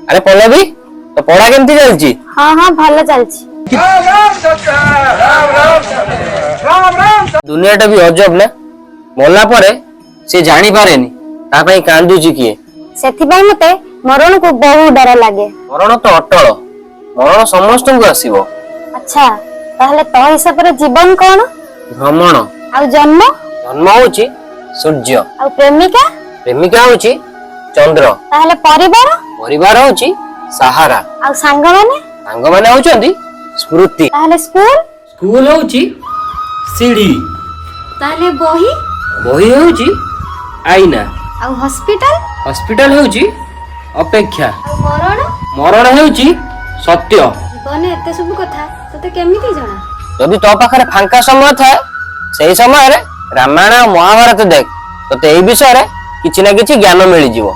ଆରେ ପଲ୍ଲବୀ, ତୋ ପଢା କେମିତି ଚାଲିଛି? ହଁ, ଭଲ ଚାଲିଛି। ଦୁନିଆଟା ବି ଅଜବ ନା? ମଲା ପରେ ସେ ଜାଣିପାରେନି ତା ପାଇଁ କାନ୍ଦୁଛି କିଏ। ସେଥିପାଇଁ ମତେ ମରଣକୁ ବହୁତ ଡର ଲାଗେ। ମରଣ ତ ଅଟଳ, ମରଣ ସମସ୍ତଙ୍କୁ ଆସିବ। ଆଚ୍ଛା, ତାହେଲେ ତୋ ହିସାବରେ ଜୀବନ କଣ? ଭ୍ରମଣ। ଆଉ ଜନ୍ମ? ଜନ୍ମ ହଉଛି ସୂର୍ଯ୍ୟ। ଆଉ ପ୍ରେମିକା? ପ୍ରେମିକା ହଉଛି ଚନ୍ଦ୍ର। ତାହେଲେ ପରିବାର? ପରିବାର ହଉଛି ସାହାରା। ଆଉ ସାଙ୍ଗମାନେ? ସାଙ୍ଗମାନେ ହଉଛନ୍ତି ସ୍ମୃତି। ତାହେଲେ ସ୍କୁଲ? ସ୍କୁଲ ହଉଛି ସିଢି। ତାହେଲେ ବହି? ବହି ହଉଛି ଆଇନା। ଆଉ ହସ୍ପିଟାଲ? ହସ୍ପିଟାଲ ହଉଛି ଅପେକ୍ଷା। ଆଉ ମରଣ? ମରଣ ହେଉଛି ସତ୍ୟ। ଜୀବନ ଏତେ ସବୁ କଥା ତତେ କେମିତି ଜଣା? ଯଦି ତୋ ପାଖରେ ଫାଙ୍କା ସମୟ ଥାଏ, ସେଇ ସମୟରେ ରାମାୟଣ ଆଉ ମହାଭାରତ ଦେଖ। ତତେ ଏଇ ବିଷୟରେ କିଛି ନା କିଛି ଜ୍ଞାନ ମିଳିଯିବ।